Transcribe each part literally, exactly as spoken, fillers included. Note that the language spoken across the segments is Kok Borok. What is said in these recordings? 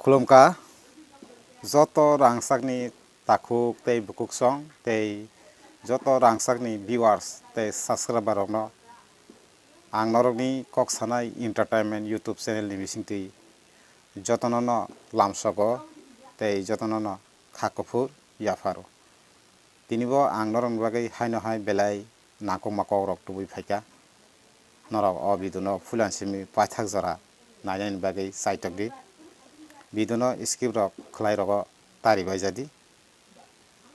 Khulumkha joto rangchakni takhuk tei bukuksong tei joto rangchakni viewers tei subscriber rokno. Ang norokni Kok Sanai Entertainment YouTube channel ni bisingtwi jotono no lamsogo tei jotono no kha kuphur yapharo. Tini bo ang norokni bagwi haino hai belai nangkukma kokrok tubui phaikha. Norok o video no puila simi paithak jora nainani bagwi chaitok di. Video no skip rok khwlai rogo tari bai jadi.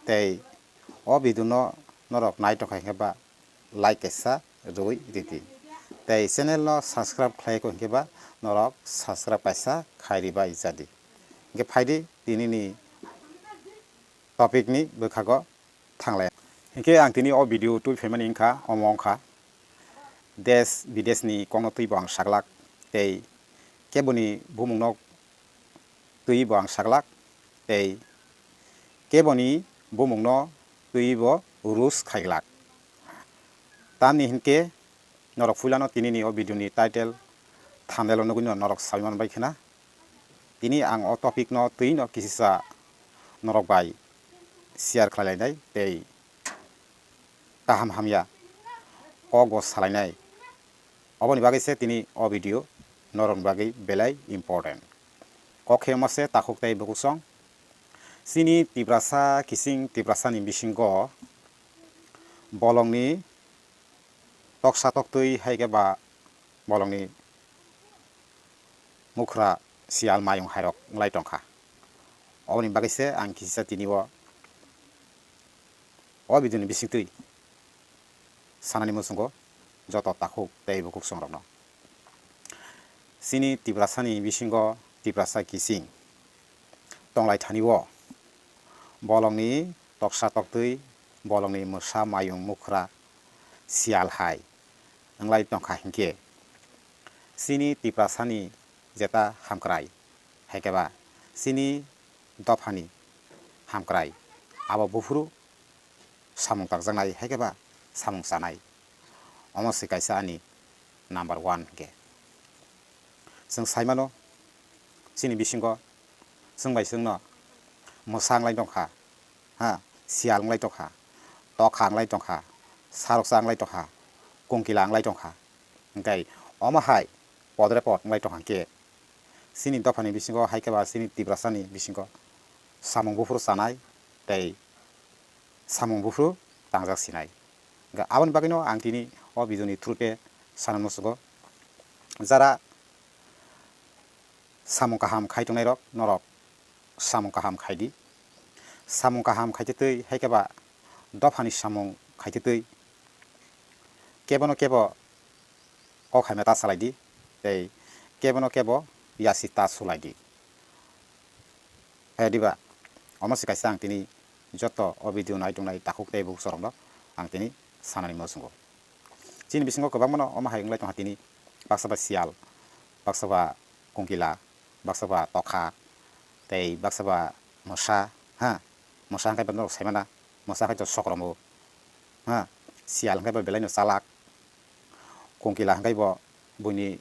Tei o video no norok nai tongkha hinkhe ba like kaisa rwui ridi. Tei channel no subscribe khlai kho hinkhe ba norok subscribe kaisa khai ribai jadi. Hinkhe phaidi tinini topic ni bwkhago thanglai. Hinkhe ang tini o video twi phaimani wngkha, omo wngkha desh bideshni kokno twibo ang saglak, tei keboni bumungno twibo ang saglak, tei keboni bumungno twibo roast khaiglak. Tamni hinkhe norok puilano tinini o video ni title, thumbnail o nugwi no norok saui manbai khna. Tini ang o topic no twi no kisisa norok bai share khlai lainai tei kaham hamya kok bo salainai. Oboni bagwi se tini o video norokni bagwi belai important. Kok khe omo se takhuk tei bukuksong. Chini Tiprasa kising Tiprasani bisingo bolongni toksa toktwi hai khe ba bolongni mukhra siyal mayung hairok wngwi tongkha. Oboni bagwi se ang kisa tini o, o video ni bisingtwi sanani muchungo joto takhuk tei bukuksong rokno. Chini Tiprasani bisingo Tiprasa kising tonglai thani o bolongni toksa toktwi bolongni mwsa mayung mukhra siyal hai wngwi tongkha hinkhe chini Tiprasani jeta hamkrai, hai khe ba chini dophani hamkrai, abo buphuru samung takjaknai, hai khe ba samung chanai. Omo se kaisa ani number one hinkhe. Chwng sai mano, chini bisingo chwng bai chwngno mwsa wngwi tongkha, ha, siyal wngwi tongkha, tokha wngwi tongkha, saroksa wngwi tongkha, kongkila wngwi tongkha. Hinkhe omo hai podre pod wngwi tongkha hinkhe chini dophani bisingo hai khe ba chini Tiprasani bisingo samung buphuru chanai tei samung buphuru tangjak sinai. Hinkhe aboni bagwino ang tini o video ni through khe sana muchungo, jara samung kaham khai tongnai rok norok samung kaham khai di. Samung kaham khai twi hai khe ba dophani samung khai twi kebono kebo kok hai ma ta salai di tei kebono kebo yasi ta sulai di. Hai diba, omo se kaisa ang tini joto o video nai tongnai takhuk tei bukuksong rokno ang tini sanani muchungo. Chini bisingo kwbangmano omo hai wngwi tongkha tini, baksa ba siyal, baksa ba kongkila, baksa ba tokha, tei baksa ba mwsa, ha, mwsa hwnkhe norok saimana, mwsa hwnkhe to sokromo, ha, siyal hwnkhe bo belaino chalak, kongkila hwnkhe bo buini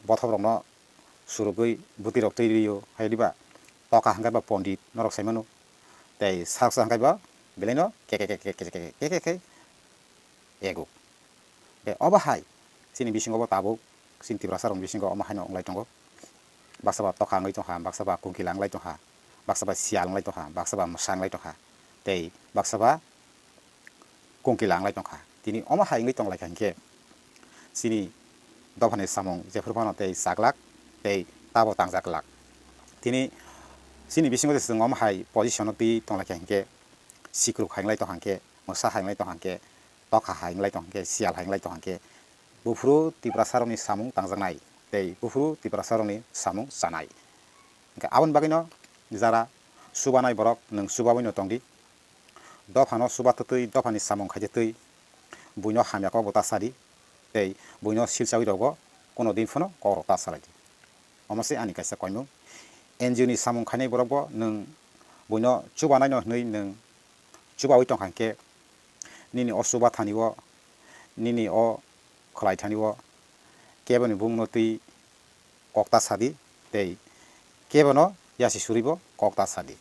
bothokrokno surugwi bwtwirok twi rw-o, hai diba? Tokha hwnkhe bo pondit norok sai mano. Tei sarsa hwnkhe bo belaino keke keke keke keke keke khe ego. Tei obo hai chini bisingo bo tabuk chini Tiprasa rokni bisingo omo haino wng lai tongo. Baksa ba tokha wngwi tongkha, baksa ba kongkila wng lai tongkha, baksa ba siyal wng lai tongkha, baksa ba mwsa wng lai tongkha, tei baksa ba kongkila wng lai tongkha. Tini omo hai wngwi tong lai kha hinkhe chini dophani samung jephru phano tei chaklak tei tabo tangjaklak. Tini chini bisingo je chwng omo hai position o twi tong lai kha hinkhe sikruk hai wng lai tongkha hinkhe, mwsa hai wng lai tongkha hinkhe, tokha hai wng lai tongkha hinkhe, siyal hai wng lai tongkha hinkhe, buphuru Tiprasa rokni samung tangjaknai tei buphuru Tiprasa rokni samung chanai. Hinkhe aboni bagwino jara chubanai borok nwng chubaui no tong di. Dophano chuba twtwi, dophani samung khai twtwi buino hamya kok bo ta sa di, tei buino silchaui rok bo kuno din phano kok rok ta salai di. Omo se ani kaisa koimung. N G O ni samung khainai borok bo nwng buino chubanai no hwnwi nwng chubaui tongkha hinkhe nini o chuba thani o, nini o khwlai thani o keboni bumungno twi kok ta sa di tei kebono yasi suribo kok ta sadi.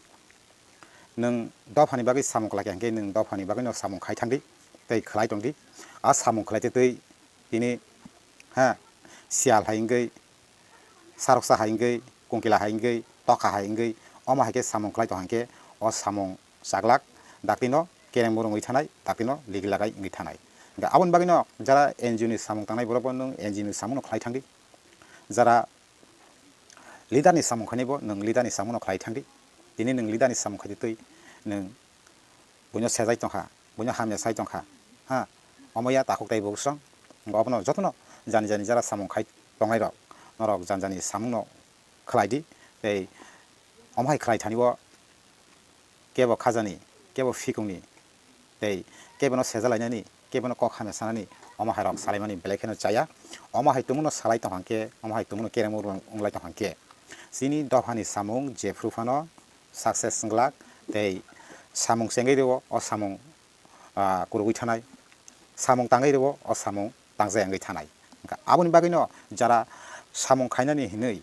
Nwng dophani bagwi samung khlai kha hinkhe nwng dophani bagwino samung khai thangdi tei khlai tongdi. A samung khlai tei tei tini, ha, siyal hai wngwi, saroksa hai wngwi, kungkila hai wngwi, tokha hai wngwi, omo hai khe samung khlai tong hinkhe o samung chaglak, daktino kereng murung wngwi thanai, daktino ligi lagai wngwi thanai. Hinkhe aboni bagwino jara N G O ni samung tangnai borokbo nwng N G O ni samungno khlai thangdi. Jara leader ni samung khainai bo nwng leader ni samungno khlai thangdi. Tini nwng leader ni samung khai twi nwng buino sejai tongkha, buino hamya sai tongkha, ha, omo ya takhuk tei bwswng. Obono jotono jani jani jara samung khai tongnai rok, norok jani jani samungno khlai di, tei omo hai khlai thani o kebo khajani, kebo phikungni, tei kebono sejalainani, kebono kok hamya sanani, omo hai rok salaimani belai kheno chaya. Omo hai tongmano salai tong hangkhe, omo hai tongmano kereng wng lai tong hangkhe, chini dophani samung jephru phano success wng glak, tei samung chengwi rwo, o samung, ah, kurugwi thanai, samung tangwi rwo, o samung tangjak wngwi thanai. Hinkhe aboni bagwino jara samung khainani hinwi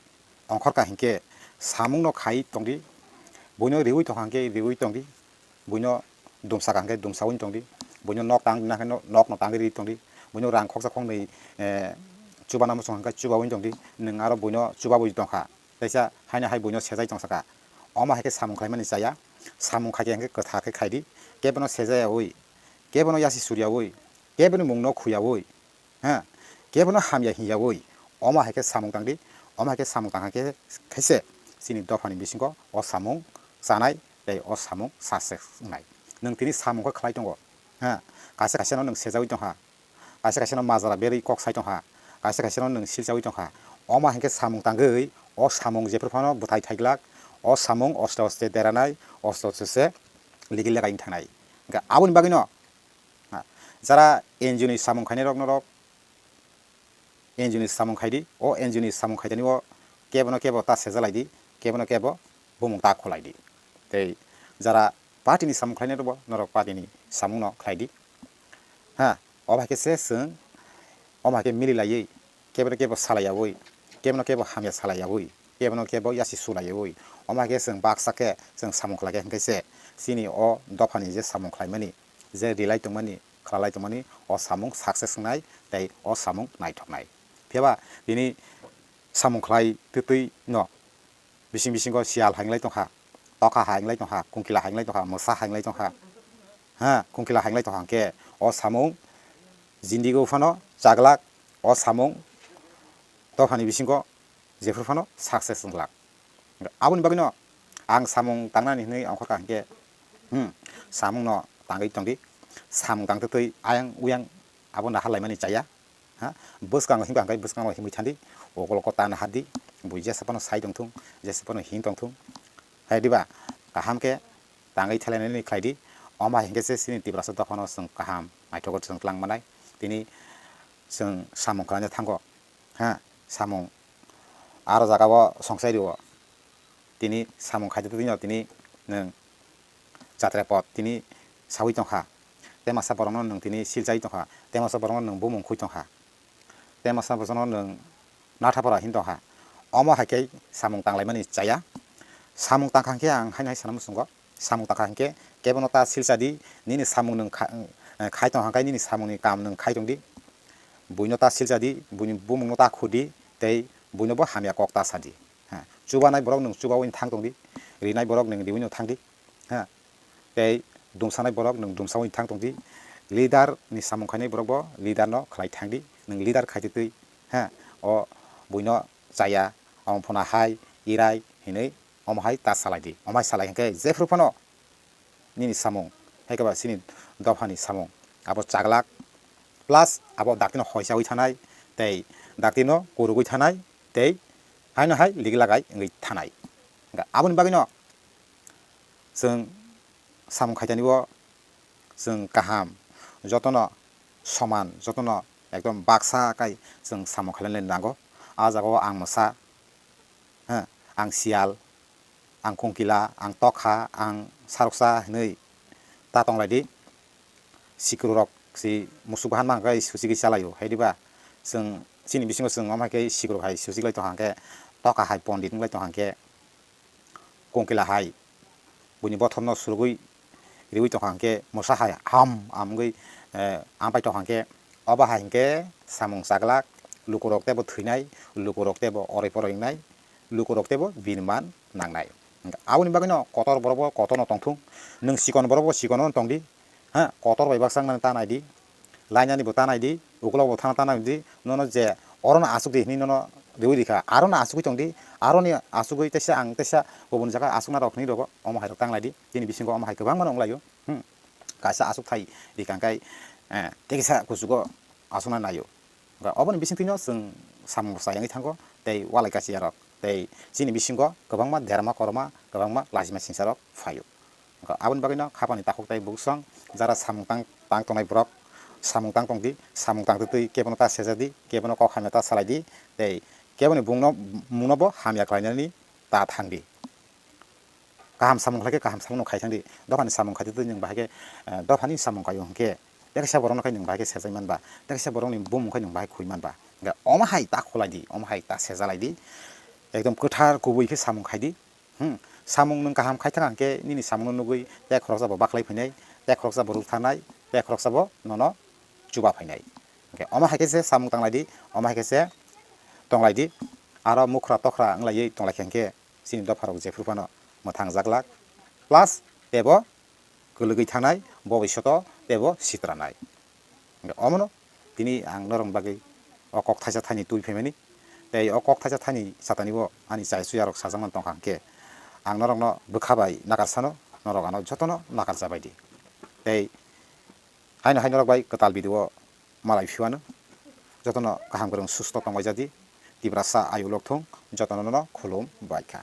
ongkhorkha hinkhe samungno khai tongdi, buino riwi tongkha hinkhe riwi tongdi, buino dumsakha hinkhe dumsawi tongdi, buino nok tang nang khe no-, nokno tangwi ri tongdi, buino rang khoksa khoknwi, eh, chubana muchung hinkhe chubawi tongdi, nwng aro buino chubawi tongkha, teisa haino hai buino sejai tongsakha. Omo hai khe samung khlaimani chaya, samung khaikhe hinkhe kwthar khe khaidi, kebono sejayawi, kebono yasi suryawi, keboni mungno khuyawi, ha, kebono hamya hinyawi, omo hai khe samung tangdi, omo hai khe samung tang hai khe khaise chini dophani bisingo o samung chanai tei o samung success wngnai. Nwng tini samung khe khlai tongo, ha, kaisa kaisa no nwng sejawi tongkha, kaisa kaisa no majra berwi kok sai tongkha, kaisa kaisa no nwng silchawi tongkha, omo hai khe samung tangwi o samung jephru phano bwthai thaiglak, o samung oste oste deranai, oste oste se ligil lagai thangnai. Hinkhe aboni bagwino Ha, jara N G O ni samung khainai rok norok N G O ni samung khaidi, o N G O ni samung khaitani o kebono kebo ta sejalai di, kebono kebo bumung ta khulai di. Tei jara party ni samung khlainai rokbo norok party ni samung no khlai di. Ha, obo hai khe se chwng, omo hai khe mili laiwi, kebono kebo salai yawi, kebono kebo hamya salai yawi, kebono kebo yasi sulai yawi, omo hai khe chwng baksa khe chwng samung khlai khe hinkhe se chini o dophani je samung khlaimani, je rilai tongmani, khwlalai tongmani, o samung success wngnai tei o samung naithoknai. Phiya ba tini samung khlai twtwi no bising bisingo siyal hai wng lai tongkha, tokha hai wng lai tongkha, kungkila hai wng lai tongkha, mwsa hai wng lai tongkha, ha, kungkila hai wng lai tongkha hinkhe o samung jindigo phano chaglak, o samung dophani bisingo jephru phano success wng glak. Aboni bagwino ang samung tangnani hinwi ongkhorkha hinkhe, hmm, samungno tangwi tongdi, samung tangtwi twi ayang uyang abo naharlaimani chaya. Ha, bwskango himkha hinkhe bwskango himwi thandi, ukoloko ta nahardi, bui jesa phano sai tongthung, jesa phano hin tongthung. Hai diba, kaham khe tangwi thailainani khlaidi, omo hai hinkhe se chini Tiprasa dophano chwng kaham naithogo chwng twlang manai. Tini chwng samung khlaina thango, ha, samung aro jagao songchai rio. Tini samung khaitwi twi no tini nwng chatra pot tini sawi tongkha, tei masa borokno nwng tini silchai tongkha, tei masa borokno nwng bumung khui tongkha, tei masa borokno nwng nathapora hin tongkha. Omo hai khe samung tanglaimani chaya. Samung tangkha hinkhe ang haino hai sana muchungo, samung tangkha hinkhe kebono ta silcha di, nini samung nwng kha-, khai tongkha hinkhe nini samungni kam nwng khai tongdi, buino ta silcha di, buini bumungno ta khudi, tei buino bo hamya kok ta sadi. Ha, chubanai borok nwng chubawi thang tongdi, rinai borok nwng riwi no thangdi. Ha, tei dumsanai borok nwng dumsawi thang tongdi. Leader ni samung khainai borok bo leader no khlai thangdi. Nwng leader khaitwi twi, ha, o buino chaya, omo phano hai, irai hinwi omo hai ta salai di. Omo hai salai hinkhe jephru phano nini samung, hai khe ba chini dophani samung abo chaglak, plus abo daktino hoichawi thanai, tei daktino kurugwi thanai, tei haino hai ligilagai wngwi thanai. Hinkhe aboni bagwino chwng samung khaitani o chwng kaham, jotono soman, jotono ekdom baksa kai chwng samung khailai nango. A jagao ang mwsa, ha, ang siyal, ang kungkila, ang tokha, ang saroksa hinwi ta tonglaidi. Sikrurok si musuk bahan ma hwnkhai suchigwi chalaio, hai diba? Chwng chini bisingo chwng omo hai khe sikruk hai suchiklai tongkha hwnkhe, tokha hai pondit wnglai tongkha hwnkhe, kongkila hai buini bothomno surugwi riwi tongkha hwnkhe, mwsa hai ham ham wngwi, eh, ampai tongkha hwnkhe, obo hai hwnkhe samung chaglak, lukurok teibo thwinai, lukurok teibo oroi poroi wngnai, lukurok teibo bini man nangnai. Aboni bagwino kotor borokbo kotorno tongthung, nwng chikon borokbo chikono tongdi, ha, kotor bai baksa wngnani ta naidi, lainani bo ta naidi, ukulok bo thana ta naidi, nono je orono asuk di hinwi nono riwi rikha, arono asugwi tongdi, aroni asugwi teisa ang teisa kubun jaga asukna rok hinwi rogo, omo hai rok tang laidi, chini bisingo omo hai kwbangma wnglaio, hmm, kaisa asuk thai rikha hwnkhe, eh, tekisa kuchugo asukna naio. Hwnkhe oboni bisingtwino chwng samung rok chayangwi thango, tei walai kachiya rok, tei chini bisingo kwbangma derma korma, kwbangma lachima singsa rok phaio. Hwnkhe aboni bagwino khapani takhuk tei buksong jara samung tang, tang tongnai borok samung tang tongdi, samung tang twi kebono ta sejadi, kebono kok hamya ta salaidi, tei keboni bumungno, bumungnobo hamya khlainani ta thangdi. Kaham samung khlai khe kaham samung khai thangdi, dophani samung khai twi nwng bahai khe, eh, dophani samung khaio hwnkhe, teksa borokno khai nwng bahai khe sejai manba, teksa borokni bumung khai nwng bahai khui manba. Hwnkhe omo hai ta khwlaidi, omo hai ta sejalaidi, ekdom kwthar kubui khe samung khaidi. Hmm, samung nwng kaham khai thang hwnkhe nini samungno nugwi tei khoroksa bo baklai phainai, tei khoroksa bo ruk thanai, tei khoroksa bo nono chuba phainai. Hwnkhe omo hai khe se samung tanglaidi, omo hai khe se tonglaidi. Aro mukhra tokhra wnglaiwi tonglaikha hwnkhe chini dopharok jephru phano mwthang jaglak, plus teibo kwlwgwi thangnai, bobisyoto teibo sitranai. Hwnkhe omono tini ang norokni bagwi o kok thaisa thani twi phaimani, tei o kok thaisa thani satanibo ani chai suyarok sajakmani tongkha hwnkhe, ang norokno bwkha bai nakarsano, norok ano jotono nakarjabaidi. Tei haino hai norok bai kwtal video malai phiwano, jotono kaham kwrwng susto tongbai jadi, Tiprasa ayuk lok thung, jotono nono khulum bai kha.